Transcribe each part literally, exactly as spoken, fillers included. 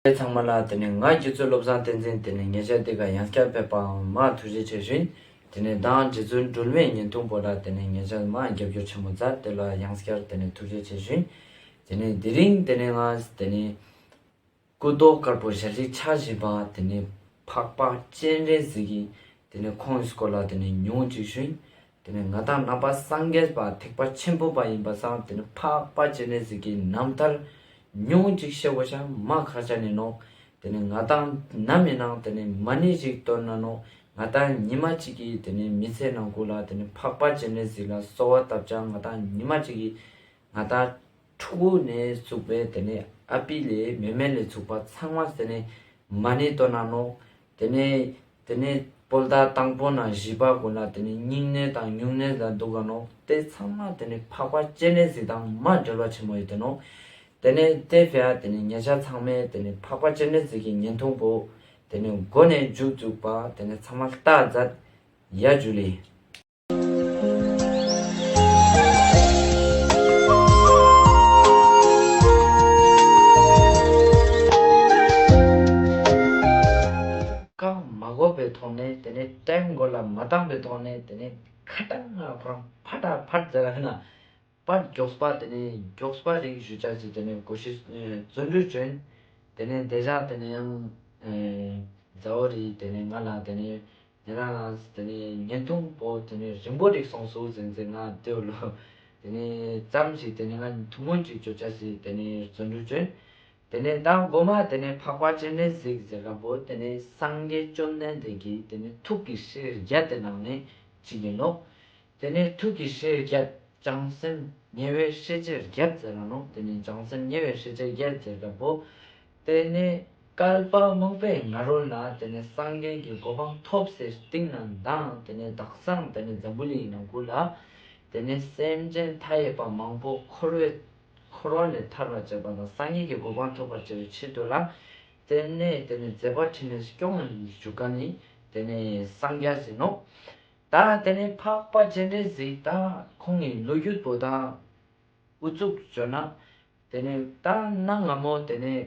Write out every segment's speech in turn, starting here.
ཚང་མ་ལ་དེ་ནས་ང་དགེ་ཚུལ་བློ་བཟང་བསྟན་འཛིན་དེ་ནས་ཉེ་ཞ་དེ་ག་ཡང་བསྐྱར་ཕེབས་པ་མ་ཐུགས་རྗེ་ཆེ་ཞུ་ཡིན། དེ་ནས་མདང་རྗེ་བཙུན་སྒྲོལ་མའི་བརྙན་ཐུང་པོ་ལ་དེ་ནས་ཉེ་ཞ་མ་རྒྱབ་སྐྱོར་ཆེན་མོ་མཛད་དེ་ལ་ཡང་བསྐྱར་དེ་ནས་ཐུགས་རྗེ་ཆེ་ཞུ་ཡིན། དེ་ནས་དེ་རིང་དེ་ནས་ང་དེ་ནས་སྐུ་མདོག་དཀར་པོ་ཞལ་གཅིག་ཕྱག་བཞི་པ་དེ་ནས་འཕགས་པ་སྤྱན་རས་གཟིགས་ཀྱི་དེ་ནས་ཁོང་གི་སྐོར་ལ་དེ་ནས་ཉུང་ངུ་ཅིག་ཞུ་ཡིན། དེ་ནས་ང་དང་ནང་པ་སངས་རྒྱས་པ་ཐེག་པ་ཆེན་པོ་པ་ཡིན་པ་སང་དེ་ནས་འཕགས་པ་སྤྱན་རས་གཟིགས་ཀྱི་རྣམ་ཐར་ཉུང་ངུ་ཅིག་ཤེས་དགོས་ཤ་མ་ཁག་ཆ་ནས་ནོག། དེ་ནས་ང་དང་ནམ་ཡིན་ནང་དེ་ནས་མ་ཎི་ཞིག་བཏོན་ན་ནོག། ང་དང་ཉི་མ་གཅིག་གི་དེ་ནས་མི་ཚེ་ནང་ཁུལ་ལ་དེ་ནས་འཕགས་པ་སྤྱན་རས་གཟིགས་ལ་གསོལ་བ་བཏབ་ཅང་ང་དང་ཉི་མ་གཅིག་གི་ང་དང་ཕྲུ་གུ་ནས་ཚུགས་པའི་དེ་ནས་ཨ་པི་ལེ་མེ་མེ་ལས་ཚུགས་པ་ཚང་མ་དེ་ནས་མ་ཎི་བཏོན་ན་ནོག། དེ་ནས་དེ་ནས་བོད་ཟླ་དང་པོ་ནས་བཞི་པ་གུན་ལ་དེ་ནས་སྙིང་ནད་དང་སྨྱུང་གནས་ལ་འདུག་ག་ནོག། དེ་ཚང་མ་དེ་ནས་འཕགས་པ་སྤྱན་རས་གཟིགས་དང་མ་འབྲེལ་བ་ཆེན་མོ་ཡོད་དེ་ནོག། དེ་ནས་དེ་ཕི་ཡ་དེ་ནས་ཉེ་ཞ་ཚང་མས་དེ་ནས་འཕགས་པ་སྤྱན་རས་གཟིགས་ཀྱི་བརྙན་ཐུང་པོ་དེ་ནས་མགོ་ནས་མཇུག་བཙུགས་པ་དེ་ནས་ཚང་མ་ལྟ་མཛད། ཡ་ཇུ་ལེ། ཀ་མ་གོ་བའི་ཐོག་ནས་དེ་ནས་ཏེམ་མགོ་ལ་མ་བཏང་བའི་ཐོག་ནས་དེ་ནས་ཁ་ཏང་ང་ཕར་ཕ་ཏ་ཕར་ཟེར་ན་པ་མགྱོགས་པ་དེ་ནས་མགྱོགས་པ་རིག་ཞུ་ཅ་ཅི་དེ་ནས་གོ་ཤེས་བརྩོན་འགྲུས་བྱོན། དེ་ནས་དེ་ཞག་དེ་ནས་ཡང་ཛ་འོ་རི་དེ་ནས་ང་ལ་དེ་ནས་ཉེ་རང་དེ་ནས་བརྙན་ཐུང་པོ་དེ་ནས་རིང་པོ་རིག་སོང་སུ་ཟེར་ཟེར་ང་དེ་བོ་ལོ་དེ་ནས་ཙམ་ཞིག་དེ་ནས་ང་ཐུང་ངུན་ཅིག་བཅོ་ཅ་ཞིག་དེ་ནས་བརྩོན་འགྲུས་བྱོན། དེ་ནས་ད་མགོ་མ་དེ་ནས་འཕགས་པ་སྤྱན་རས་གཟིགས་ཟེར་ཁན་པོ་དེ་ནས་སངས་རྒྱས་བཅོམ་ལྡན་འདས་ཀྱི་དེ་ནས་ཐུགས་ཀྱི་སྲས་བརྒྱད་དེ་ནང་ནས་གཅིག་ཡིན་ནོག། དེ་ནས་ཐུགས་ཀྱི་སྲས་བརྒྱད་བྱང་སེམས་ཉེ་བའི་སྲས་ཆེན་བརྒྱད་ཟེར་ར་ནོག། དེ་ནས་བྱང་སེམས་ཉེ་བའི་སྲས་ཆེན་བརྒྱད་ཟེར་ཁན་པོ་དེ་ནས་བསྐལ་པ་མང་པོའི་སྔ་རོལ་ན་དེ་ནས་སངས་རྒྱས་ཀྱི་གོ་འཕང་ཐོབ་སྟེ་སྟིང་ནེ་མདང་དེ་ནས་དག་སང་དེ་ནས་འཛམ་བུ་གླིང་ནང་ཁུལ་ལ་དེ་ནས་སེམས་ཅན་མཐའ་ཡས་པ་མང་པོ་འཁོར་བའི་འཁོར་བ་ལས་ཐར་བར་བྱེད་པ་དང་སངས་རྒྱས་ཀྱི་གོ་འཕང་ཐོབ་པར་བྱེད་པའི་ཆེད་དུ་ལ་དེ་ནས་དེ་ནས་མཛད་པ་འཕྲིན་ལས་སྐྱོང་བཞུགས་ཁན་ནི་དེ་ནས་སངས་རྒྱས་ཡིན་ནོག། ད་དེ་ནས་འཕགས་པ་སྤྱན་རས་གཟིགས་ད་ཁོང་གི་ལོ་རྒྱུས་པོ་ད་ཨུ་ཚུགས་བརྗོད་ན་དེ་ནས་ད་གནའ་སྔ་མོ་དེ་ནས་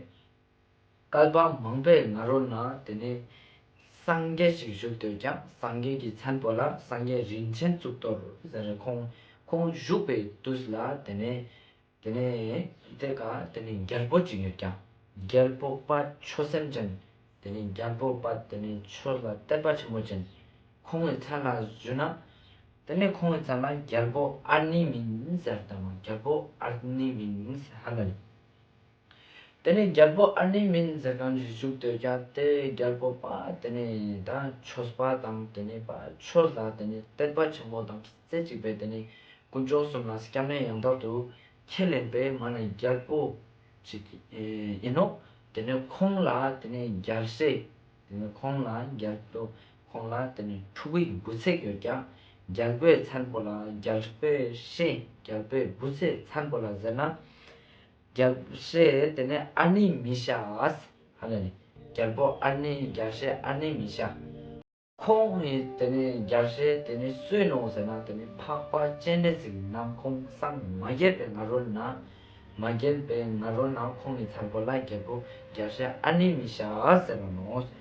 བསྐལ་པ་མང་པོའི་སྔ་རོལ་ན་དེ་ནས་སངས་རྒྱས་ཤིག་བཞུགས་ཏེ་ཡོད་ཀྱང་སངས་རྒྱས་ཀྱི་མཚན་པོ་ལ་སངས་རྒྱས་རིན་ཆེན་གཙུག་ཏོར་ཟེར་རེ་ཁོང་ཁོང་བཞུགས་པའི་དུས་ལ་དེ་ནས་དེ་ནས་དེ་ཀ་དེ་ནས་རྒྱལ་པོ་ཅིག་ཡོད་ཀྱང་རྒྱལ་པོ་པ་ཆོས་སེམས་ཅན། དེ་ནས་རྒྱལ་པོ་པ་དེ་ནས་ཆོས་ལ་དད་པ་ཆེན་མོ་ཅན། ཁོང་གི་མཚན་ལ་ཞུ་ན་དེ་ནས་ཁོང་གི་མཚན་ལ་རྒྱལ་པོ་ཨར་ནི་མིན་ཟེར་དང་རྒྱལ་པོ་ཨར་ནི་མིན་ཟེར་ཧ་ལ་ལེ། དེ་ནས་རྒྱལ་པོ་ཨར་ནི་མིན་ཟེར་ཁན་ཞིག་བཞུགས་ཏེ་ཡོད་ཀྱང་དེ་རྒྱལ་པོ་པ་དེ་ནས་ད་ཆོས་པ་དང་དེ་ནས་པ་ཆོས་ལ་དེ་ནས་དད་པ་ཆེན་པོ་དང་རྩེ་གཅིག་པའི་དེ་ནས་དཀོན་མཆོག་གསུམ་ལ་སྐྱབས་གནས་ཡང་དག་ཏུ་ཁས་ལེན་པའི་མ་ནེ་རྒྱལ་པོ་ཅིག་ཨིན་ནོག། དེ་ནས་ཁོང་ལ་དེ་ནས་རྒྱལ་སྲས་དེ་ནས་ཁོང་ལ་རྒྱལ་པོ་ཁོང་ལ་དེ་ནས་ཕྲུ་གུའི་བུ་ཚ་ཡོད་ཀྱང་རྒྱལ་པོའི་མཚན་པོ་ལ་རྒྱལ་པོའི་སྲས་རྒྱལ་པོའི་བུ་ཚའི་མཚན་པོ་ལ་ཟེར་ན་རྒྱལ་སྲས་དེ་ནས་ཨར་ནི་མི་ཤ་ཧ་ལ་ནི་རྒྱལ་པོ་ཨར་ནི་རྒྱལ་སྲས་ཨར་ནི་མི་ཤ། ཁོང་ནི་དེ་ནས་རྒྱལ་སྲས་དེ་ནས་སུ་ནོག་ཟེར་ན་དེ་ནས་འཕགས་པ་སྤྱན་རས་གཟིགས་ནམ་ཁོང་སངས་མ་རྒྱས་པའི་སྔ་རོལ་ན་མ་རྒྱས་པའི་སྔ་རོལ་ན་ཁོང་གི་མཚན་པོ་ལ་རྒྱལ་པོ་རྒྱལ་སྲས་ཨར་ནི་མི་ཤ་ཟེར་བ་ནོག།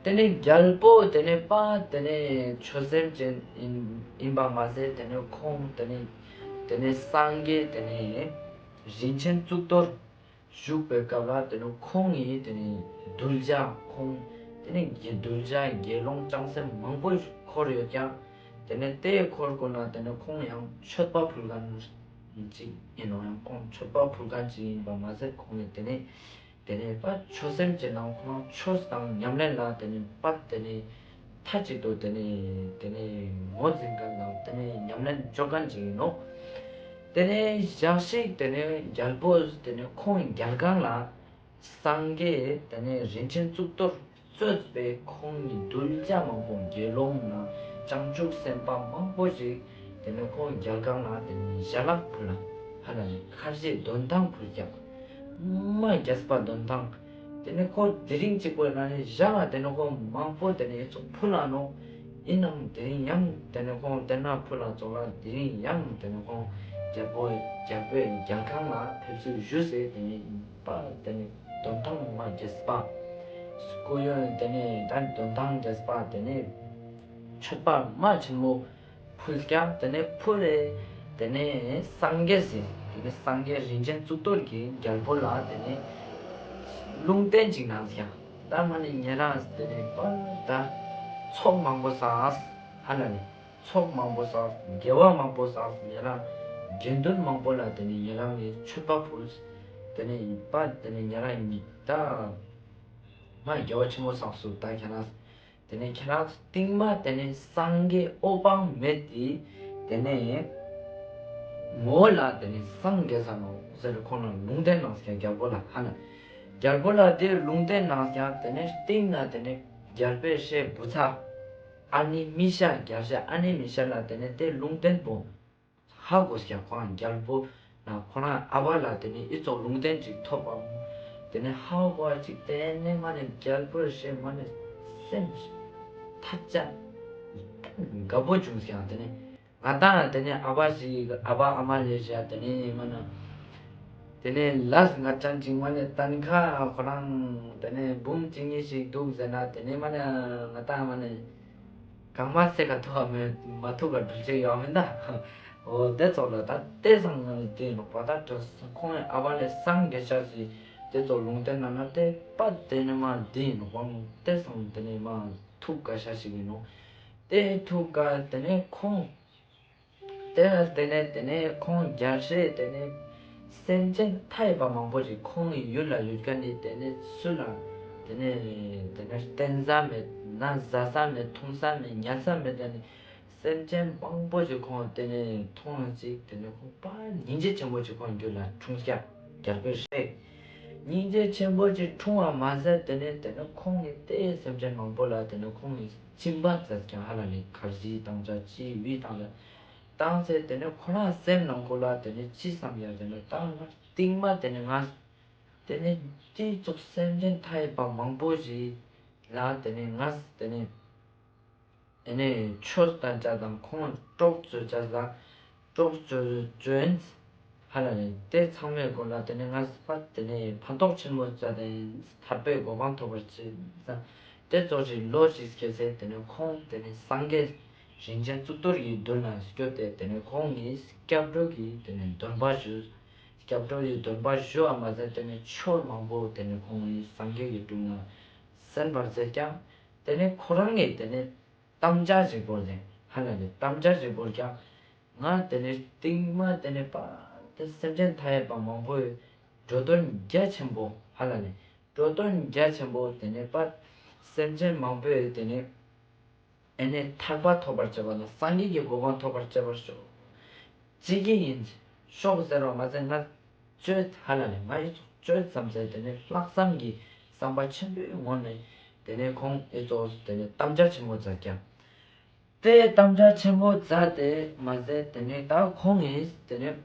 དེ་ནས་རྒྱལ་པོ་དེ་ནས་པ་དེ་ནས་ཆོས་སེམས་ཅན་ཨིན་ཨིན་པ་མ་ཟད་དེ་ནས་ཁོང་དེ་ནས་དེ་ནས་སངས་རྒྱས་དེ་ནས་རིན་ཆེན་གཙུག་ཏོར་བཞུགས་པའི་སྐབས་ལ་དེ་ནས་ཁོང་གི་དེ་ནས་གདུལ་བྱ་ཁོང་དེ་ནས་གདུལ་བྱ་དགེ་སློང་བྱང་སེམས་མང་པོ་འཁོར་ཡོད་ཀྱང་དེ་ནས་དེའི་འཁོར་ཀུན་ལ་དེ་ནས་ཁོང་ཡང་མཆོད་པ་ཕུལ་ཁན་ཅིག་ཨིན་ནོག། ཡང་ཁོང་མཆོད་པ་ཕུལ་ཁན་ཅིག་ཨིན་པ་མ་ཟད་ཁོང་གི་དེ་ནས་དེ་ནས་པ་ཆོས་སེམས་ཅན་ནང་ཁོང་ཆོས་དང་ཉམས་ལེན་ལ་དེ་ནས་པ་དེ་ནས་མཐའ་གཅིག་ཏུ་དེ་ནས་དེ་ནས་ངོས་འཛིན་ཁན་དང་དེ་ནས་ཉམས་ལེན་ཅོ་ཁན་ཅིག་ཨིན་ནོག། དེ་ནས་ཞག་ཞིག་དེ་ནས་རྒྱལ་པོ་དེ་ནས་ཁོང་རྒྱལ་ཁང་ལ་སངས་རྒྱས་དེ་ནས་རིན་ཆེན་གཙུག་ཏོར་གཙོས་པའི་ཁོང་གི་གདུལ་བྱ་མང་པོ་དགེ་སློང་ན་བྱང་ཆུབ་སེམས་དཔའ་མང་པོ་ཞིག་དེ་ནས་ཁོང་རྒྱལ་ཁང་ལ་དེ་ནས་ཞལ་ལག་ཕུལ་ལ་ཧ་ལ་ནི་ཁ་ཟས་འདོན་ཐང་ཕུལ་ཀྱང་མ་རྒྱས་པ་འདོན་ཐང་། དེ་ནས་ཁོ་དེ་རིང་གཅིག་པོ་ན་ནི་ཞག་ལ་དེ་ནས་ཁོ་མང་པོ་དེ་ནས་ཡེ་ཚོགས་ཕུལ་ལ་ནོག། ཨིན་ནའང་དེ་རིང་ཡང་དེ་ནས་ཁོང་དེ་ན་ཕུལ་ལ་ཙོགས་ལ་དེ་རིང་ཡང་དེ་ནས་ཁོང་རྒྱལ་པོ་རྒྱལ་པོའི་རྒྱལ་ཁང་ལ་ཕེབས་བསུ་ཞུས་ཏེ་དེ་ནས་པ་དེ་ནས་འདོན་ རྒྱས་པ། སྐུ་ཡོན་དེ་ནས་ད་འདོན་ཐང་རྒྱས་པ་དེ་ནས་མཆོད་པ་མ་ཆེན་མོ་ཕུལ་ཀྱང་དེ་ནས་ཕུལ་རེ་དེ་ནས་སངས་རྒྱས་སི་དེ་ནས་སངས་རྒྱས་རིན་ཆེན་གཙུག་ཏོར་གྱི་རྒྱལ་པོ་ལ་དེ་ནས་ལུང་བསྟན་ཅིག་གནང་ཀྱང་ད་མ་ནས་ཉེ་རང་དེ་ནས་པ་ད་ཚོགས་མང་པོ་བསགས་ཧ་ལ་ནས། ཚོགས་མང་པོ་བསགས། དགེ་བ་མང་པོ་བསགས། ཉེ་རང་དགེ་འདུན་མང་པོ་ལ་དེ་ནས་ཉེ་རང་ངི་མཆོད་པ་ཕུལ། དེ་ནས་ཡིན་པ་དེ་ནས་ཉེ་རང་ཡིན་ད་མ་དགེ་བ་ཆེན་མོ་བསགས་སུ་ད་ཁྱེད་རང་དེ་ནས་ཁྱེད་རང་སྟིང་མ་དེ་ནས་སངས་རྒྱས་འོད་དཔག་མེད་དེ་དེ་ནས་ངོ་ལ་དེ་ནས་སངས་རྒྱས་ས་ནོ་ཟེར་ཁོང་ལ་ལུང་བསྟན་གནང་ཀྱང་རྒྱལ་པོ་ལ་ཧ་ན་རྒྱལ་པོ་ལ་དེ་ལུང་བསྟན་གནང་ཀྱང་དེ་ནས་སྟིང་ན་དེ་ནས་རྒྱལ་པོའི་སྲས་བུ་ཚ། ཨ་ནེ་མི་ཤ་རྒྱལ་སྲས་ཨ་ནེ་མི་ཤ་ལ་དེ་ནས་དེ་ལུང་བསྟན་པོ་ཧ་གོ་ཀྱང་ཁོ་རང་རྒྱལ་པོ་ན་ཁོ་རང་ཨ་བ་ལ་དེ་ནས་ཨི་ཙོགས་ལུང་བསྟན་ཅིག་ཐོབ་པ་དེ་ནས་ཧ་གོ་ཅིག་དེ་ནས་མ་ནས་རྒྱལ་པོའི་སྲས་མ་ནས་སེམས་ཐག་ཆ་དགའ་པོ་བྱུང་ཀྱང་དེ་ནས་ང་དང་དེ་ནས་ཨ་བ་ཞིག་ཨ་བ་ཨ་མ་ལེ་ཞག་དེ་ནས་མ་ན། དེ་ནས་ལས་ང་ཅན་ཅིག་མ་ནས་ཏན་ཁ་ཁོ་རང་དེ་ནས་འབུམ་གཅིག་གཉིས་ཤིག་འདུག་ཟེར་ན་དེ་ནས་མ་ནས་ང་དང་མ་ནས་གང་མ་སེ་ག་ཐུག་ག་མེད་མ་ཐུག་ག་འགྲུལ་ཅེས་ཡོད་མིན་ད། འོ་དེ་ཙོགས་ལ་ད་དེ་སང་དེ་ནོག་པ་ད་དྲོ་ཁོང་ཨ་བ་ལས་སངས་རྒྱས་ཤག་ཟིག་དེ་ཙོགས་ལུང་བསྟན་ན་ན་དེ་པ་དེ་ནས་མ་དེ་ནོག་པ་དེ་སང་དེ་ནས་མ་ཐུག་ག་ཤག་ཞིག་ཡིན་ནོག་དེ་ཐུག་ག་དེ་ནས་ཁོང་དེ་ལ་དེ་ནས་དེ་ནས་ཁོང་རྒྱལ་སྲས་དེ་ནས་སེམས་ཅན་མཐའ་ཡས་པ་མང་པོ་ཞིག་ཁོང་གི་ཡུལ་ལ་ཡོད་མཁན་ནི་དེ་ནས་སུ་ལ་དེ་ནས་དེ་ནས་བསྟེན་ས་མེད་ན་བཟའ་ས་མེད་འཐུང་ས་མེད་ཉལ་ས་མེད་དེ་ནས་སེམས་ཅན་མང་པོ་ཞིག་ཁོང་དེ་ནས་མཐོང་ཡང་ཅིག་དེ་ནས་ཁོང་པ་སྙིང་རྗེ་ཆེན་པོ་ཞིག་ཁོང་རྒྱུད་ལ་འཁྲུངས་ཀྱང་རྒྱལ་པོའི་སྲས་སྙིང་རྗེ་ཆེན་པོ་ཞིག་འཁྲུངས་པ་མ་ཟད་དེ་ནས་དེ་ནས་ཁོང་གི་དེ་སེམས་ཅན་མང་པོ་ལ་དེ་ནས་ཁོང་གི་སྦྱིན་པ་མཛད་ཀྱང་ཧ་ལ་ནས་ཁར་ཇི་བཏང་ཅ་ཅི་བི་བཏང་ལ། བཏང་ཚེ་དེ་ནས་ཁོ་རང་སེམས་ནང་ཁོ་ལ་དེ་ནས་ཅི་བསམ་ཡ་དེ་ནས་ད་ང་སྟིང་མ་དེ་ནས་ང་དེ་ནས་ཅི་ཙོགས་སེམས་ཅན་མཐའ་ཡས་པ་མང་པོ་ཞིག་ལ་དེ་ནས་ང་དེ་ནས་དེ་ནས་ཆོས་བསྟན་ཅ་དང་ཁོང་གྲོགས་རྩོད་ཅ་ལ་གྲོགས་རྩོད་རྩོད་ཧ་ལ་ནས་དེ་ཚང་མའི་སྐོར་ལ་དེ་ནས་ང་ཕ་དེ་ནས་ཕན་ཐོགས་ཆེན་མོ་བྱ་དེ་ཐར་པའི་གོ་འཕང་ཐོབ་པར་བྱེད་ཙང་དེ་ཙོགས་ཞིག་ལོ་ཞིག་སྐྱེས་ཚེ་དེ་ནས་ཁོང་དེ་ནས་སངས་རྒྱས་རིན་ཆེན་གཙུག་ཏོར་གྱི་མདུན་ན་སྐྱོད་དེ་དེ་ནས་ཁོང་གིས་སྐྱབས་འགྲོ་གི་དེ་ནས་འདོན་པ་ཞུ། སྐྱབས་འགྲོ་གི་འདོན་པ་ཞུ་བ་མ་ཟད་དེ་ནས་ཆོས་མང་པོ་དེ་ནས་ཁོང་གིས་སངས་རྒྱས་ཀྱི་དྲུང་ན་གསན་པར་མཛད་ཀྱང་དེ་ནས་ཁོ་རང་གིས་དེ་ནས་དམ་བཅའ་ཞིག་བོར་ཏེ་ཧ་ལ་ནས་དམ་བཅའ་ཞིག་བོར་ཀྱང་ང་དེ་ནས་སྟིང་མ་དེ་ནས་པ་དེ་སེམས་ཅན་མཐའ་ཡས་པ་མང་པོའི་འགྲོ་དོན་རྒྱ་ཆེན་པོ་ཧ་ལ་ནས་འགྲོ་དོན་རྒྱ་ཆེན་པོ་དེ་ནས་པ་སེམས་ཅན་མང་པོའི་དེ་ནས་ཨེ་ནས་ཐར་པ་ཐོབ་པར་བྱེད་པ་དང་སངས་རྒྱས་ཀྱི་གོ་འཕང་ཐོབ་པར་བྱེད་པར་ཤོག་ཅི་གི་ཡིན་ཤོག་ཟེར་བ་མ་ཟད་ང་བཅོས་ཧ་ལ་ནས་ང་ཡི་བཅོས་ཙམ་ཟེར་དེ་ནས་ལྷག་བསམ་གྱི་བསམ་པ་ཆེན་པོའི་ངང་ནས་དེ་ནས་ཁོང་ཨེ་ཙོགས་དེ་ནས་དམ་བཅའ་ཆེན་མོ་མཛད་ཀྱང་དེ་དམ་བཅའ་ཆེན་པོ་མཛད་དེ་མ་ཟད་དེ་ནས་ད་ཁོང་གིས་དེ་ནས་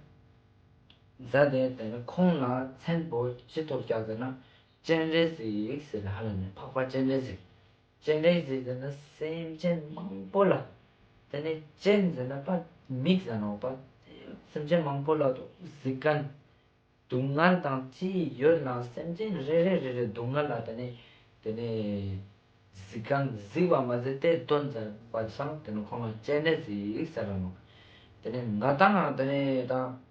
མཛད་དེ་དེ་ནས་ཁོང་ལ་མཚན་པོ་ཅི་ཐོབ་ཀྱང་ཟེར་ན་སྤྱན་རས་གཟིགས་ཟེར་ཧ་ལ་ནས་འཕགས་པ་སྤྱན་རས་གཟིགས། སྤྱན་རས་གཟིགས་ཟེར་ན་སེམས་ཅན་མང་པོ་ལ། དེ་ནས་སྤྱན་ཟེར་ན་པ་མིག་ཟེར་ནོག་པ། སེམས་ཅན་མང་པོ་ལ་གཟིགས་མཁན། སྡུག་བསྔལ་དང་ཅི་ཡོད་ན་སེམས་ཅན་རེ་རེ་རེ་རེ་སྡུག་བསྔལ་ལ་དེ་ནས་དེ་ནས་གཟིགས་མཁན་གཟིགས་པ་མ་ཟད་དེ་དོན་མཛད་པ་སང་དེ་ནས་ཁོང་ལ་སྤྱན་རས་གཟིགས་ཟེར་ར་ནོག་དེ་ནས་ང་དང་དེ་ནས་དང་།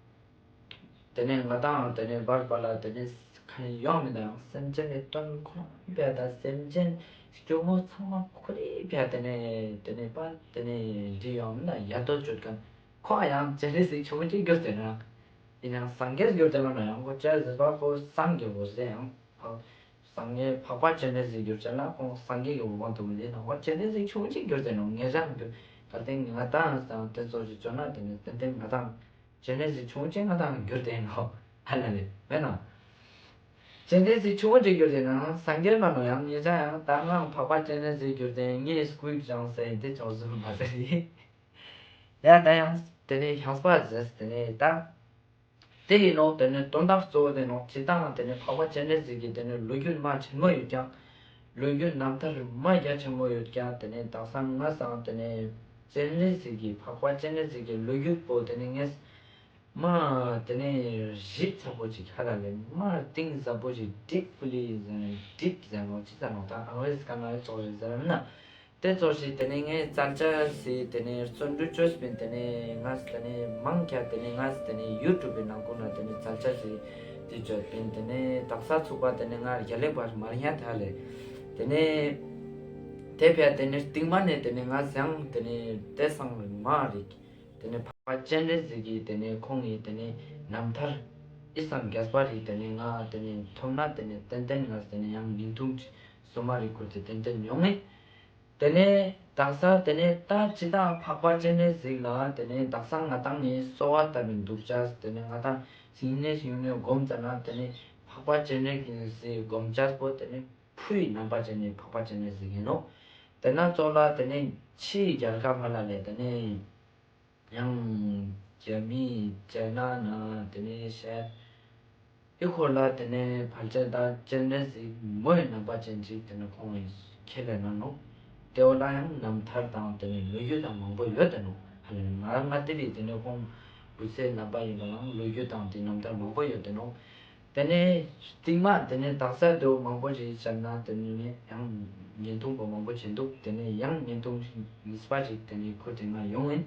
དེ་ནས་ང་དང་དེ་ནས་བར་བར་ལ་དེ་ནས་ཁ་ཡོང་མི་དང་སེམས་ཅན་ནི་དོན་ཁོ་རང་བས་ད་སེམས་ཅན་སྐྱོ་མོ་ཚང་མ་ཁོ་རེ་བས་དེ་ནས་དེ་ནས་པ་དེ་ནས་འདི་ཡོང་མི་དང་ཡ་དོ་བཅོད་མཁན་ཁོ་ཡང་སྤྱན་རས་གཟིགས་ཆུང་ངུ་ཅིག་གྱུར་ཏེ་ན་ཡིན་ཡང་སངས་རྒྱས་གྱུར་ཏེ་མ་ན་ཡང་ཁོ་སྤྱན་རས་གཟིགས་པ་ཁོ་སངས་རྒྱས་པོ་ཟེར་ཡང་སངས་རྒྱས་འཕགས་པ་སྤྱན་རས་གཟིགས་གྱུར་ཅན་ལ་ཁོང་སངས་རྒྱས་ཀྱི་འོད་དཔག་ཏུ་མེད་དེ་ན་ཁོ་སྤྱན་རས་གཟིགས་ཆུང་ངུ་ཅིག་གྱུར་ཏེ་ན་ངེད་ཅག་གི་གལ་ཏེ་ང་དང་དེ་ཚོ་ཞིག་བཅོ་ན་དེ་ནས་ཏན་ཏན་ང་དང་། སྤྱན་རས་གཟིགས་ཆུང་ངུ་ཅིག་ང་དང་གྱུར་ཏེ་ནོག་ཧ་ལ་ལེ་མེད་ན། སྤྱན་རས་གཟིགས་ཆུང་ངུ་ཅིག་གྱུར་ཏེ་ན་སངས་རྒྱས་མ་ནོག་ཡང་ངེད་ཅག་ཡང་ད་ང་འཕགས་པ་སྤྱན་རས་གཟིགས་གྱུར་ཏེ་ངའི་སྐུ་ཡིག་བཞེངས་ཟེར་དེ་ཅོག་ཟུར་མ་ཟེར་ཡིན། ཡ་ད་ཡང་དེ་ནས་ཡང་སྤ་ཟེར་དེ་ནས་ད། དེ་ཡིན་ནོག་དེ་ནས་དོན་དག་གཙོ་བོ་དེ་ནོག་ཅི་ད་དེ་ནས་འཕགས་པ་སྤྱན་རས་གཟིགས་ཀྱི་དེ་ནས་ལོ་རྒྱུས་མ་ཆེན་མོ་ཡོད་ཀྱང་། ལོ་རྒྱུས་རྣམ་ཐར་མ་རྒྱ་ཆེན་མོ་ཡོད་ཀྱང་དེ་ནས་དག་ས་ང་སང་དེ་ནས་སྤྱན་རས་གཟིགས་ཀྱི་འཕགས་པ་སྤྱན་རས་གཟིགས་ཀྱི་ལོ་རྒྱུས་པོ་དེ་ནས་ངས་ མ་དེ་ནས་རིབ་ཚ་པོ་ཅིག་ཧ་ལ་ལེ་མ་གཏིང་ཟབ་པོ་ཅིག་ཌིབ་ཕུ་ལི་ཟེར་ནས་ཌིབ་ཟེར་ནོག་ཅི་ཟེར་ནོག་ད་ཨང་རེ་ཟི་སྐད་ནང་ཙོགས་རེད་ཟེར་ན། དེ་ཙོགས་ཤིག་དེ་ནས་ངས་ཙལ་ཅ་ཟེར་དེ་ནས་བརྩོན་འགྲུས་བཅོས་པིན། དེ་ནས་ངས་དེ་ནས་མང་ཆེ་དེ་ནས་ངས་དེ་ནས་ཡུ་ཊུབ་པའི་ནང་ཁུལ་ན་དེ་ནས་ཙལ་ཅ་ཟེར་དེ་བཅོས་པིན། དེ་ནས་དག་ས་ཚུགས་པ་དེ་ནས་ང་རྒྱ་ལེགས་པར་མ་རྙེད་ད་ལེ། དེ་ནས་དེ་ཕྱིར་དེ་ནས་རྟིང་མ་ནས་དེ་ནས་ངས་ཡང་དེ་ནས་དེ་སང་མ་རིག་དེ་ནས་འཕགས་པ་སྤྱན་རས་གཟིགས་ཀྱི་དེ་ནས་ཁོང་གི་དེ་ནས་རྣམ་ཐར་ཨི་སང་རྒྱས་པ་རིག་དེ་ནས་ང་དེ་ནས་ཐོབ་ན་དེ་ནས་ཏན་ཏན་ངས་དེ་ནས་ཡང་བརྙན་ཐུང་ཅིག་སོ་མ་རིག་ཁུར་ཏེ་ཏན་ཏན་ཡོང་ངེ། དེ་ནས་དག་ས་དེ་ནས་ད་ཅི་ད་འཕགས་པ་སྤྱན་རས་གཟིགས་ལ་དེ་ནས་དག་ས་ང་དང་ནི་གསོལ་བ་བཏབ་པིན་འདུག་ཅེས་དེ་ནས་ང་དང་ཞིང་ནས་ཞིང་ནས་སྒོམ་ཙ་ན་དེ་ནས་འཕགས་པ་སྤྱན་རས་གཟིགས་སི་སྒོམ་ཅེས་པོ་དེ་ནས་ཕུའི་རྣམ་པ་ཅན་ནི་འཕགས་པ་སྤྱན་རས་གཟིགས་ཡིན་ནོག་དེ་ན་ཙོགས་ལ་དེ་ནས་ཕྱིའི་རྒྱལ་ཁབ་ཧ་ལ་ལེ་དེ་ནས་ཡང་རྒྱ་མི་རྒྱ་ནག་ན་དེ་ནས་ཤར་ཨི་ཁོར་ལ་དེ་ནས་ཕལ་ཆེར་ད་སྤྱན་རས་གཟིགས་མོའི་རྣམ་པ་ཅན་ཅིག་དེ་ནས་ཁོང་གི་ཁས་ལེན་ན་ནོག་དེ་བོ་ལ་ཡང་རྣམ་ཐར་དང་དེ་ནས་ལོ་རྒྱུས་དང་མང་པོ་ཡོད་དེ་ནོག་ཧ་ལ་ང་ང་དེ་རིགས་དེ་ནས་ཁོང་བུ་ཚའི་རྣམ་པ་ཡིན་པ་ལའང་ལོ་རྒྱུས་དང་དེ་རྣམ་ཐར་མང་པོ་ཡོད་དེ་ནོག་དེ་ནས་རྟིང་མ་དེ་ནས་དག་ས་དེ་བོ་མང་པོ་ཞིག་བཤད་ན་དེ་ནས་ཡང་བརྙན་ཐུང་པོ་མང་པོ་བྱེད་འདུག་དེ་ནས་ཡང་བརྙན་ཐུང་གཉིས་པ་ཞིག་དེ་ནས་ཁུར་ཏེ་ང་ཡོང་ཡིན།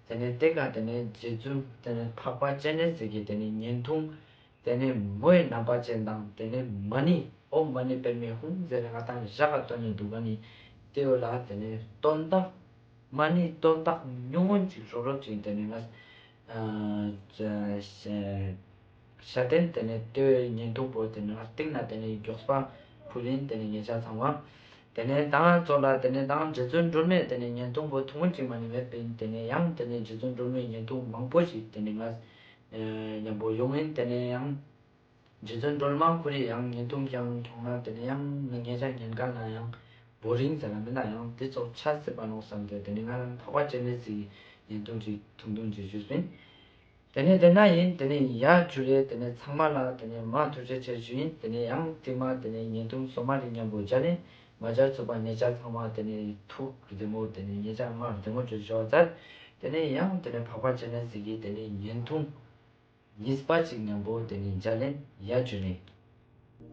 དེ་ནས་དེ་ག་དེ་ནས་རྗེ་བཙུན་དེ་ནས་འཕགས་པ་སྤྱན་རས་གཟིགས་ཀྱི་དེ་ནས་བརྙན་ཐུང་དེ་ནས་མོའི་རྣམ་པ་ཅན་དང་དེ་ནས་མ་ཎི་ཨོཾ་མ་ཎི་པདྨེ་ཧཱུྃ་ཟེར་ནས་ང་དང་ཞག་ག་བཏོན་ནས་འདུག་ག་ནི་དེ་བོ་ལ་དེ་ནས་དོན་དག་མ་ཎི་དོན་དག་ཉུང་ངུན་ཅིག་རོབ་རོབ་ཅིག་དེ་ནས་ང་ཨ་ཤ་ཤ་དེན་དེ་ནས་ལྟོས་བརྙན་ཐུང་པོ་དེ་ནས་ང་སྟིང་ན་དེ་ནས་མགྱོགས་པ་ཕུལ་ཡིན། དེ་ནས་ཉེ་ཆ་ཚང་མ་དེ་ནས་དང་ཙོགས་ལ་དེ་ནས་དང་རྗེ་བཙུན་སྒྲོལ་མའི་དེ་ནས་བརྙན་ཐུང་པོ་ཐུང་ངུན་ཅིག་མ་ནི་མེད་པིན། དེ་ནས་ཡང་དེ་ནས་རྗེ་བཙུན་སྒྲོལ་མའི་བརྙན་ཐུང་མང་པོ་ཞིག་དེ་ནས་ང་ཨ་མཉམ་པོ་ཡོང་ཡིན། དེ་ནས་ཡང་རྗེ་བཙུན་སྒྲོལ་མ་ཁོ་རེ་ཡང་བརྙན་ཐུང་རྐྱང་ཁྱོང་ན་དེ་ནས་ཡང་ང་ཉེ་ཆ་ཉན་ག་ན་ཡང་བོ་རིང་ཟེར་ན་མིན་ན་ཡང་དེ་ཙོགས་ཆ་སྲིད་པ་ནོག་བསམ་སྟེ་དེ་ནས་ང་རང་འཕགས་པ་སྤྱན་རས་གཟིགས་བརྙན་ཐུང་ཅིག་ཐུང་ཐུང་ཅིག་ཞུས་པིན། དེ་ནས་དེ་ན་ཡིན། དེ་ནས་ཡ་ཇུ་ལེ། དེ་ནས་ཚང་མ་ལ་དེ་ནས་མ་ཐུགས་རྗེ་ཆེ་ཞུ་ཡིན། དེ་ནས་ཡང་དེ་མ་དེ་ནས་བརྙན་ཐུང་སོ་མ་རིག་མཉམ་པོ་མཇལ་ཡིན། མ་མཇལ་ཚུག་པ་ཉེ་ཆ་ཚང་མ་དེ་ནས་ཐུགས་བདེ་མོ་དེ་ནས་ཉེ་ཆ་མ་བདེ་མོ་ཅོ་ཞོ་ཙར། དེ་ནས་ཡང་དེ་ནས་འཕགས་པ་སྤྱན་རས་གཟིགས་ཀྱི་དེ་ནས་བརྙན་ཐུང་གཉིས་པ་ཅིག་མཉམ་པོ་དེ་ནས་མཇལ་ཡིན། ཡ་ཇུ་ལེ།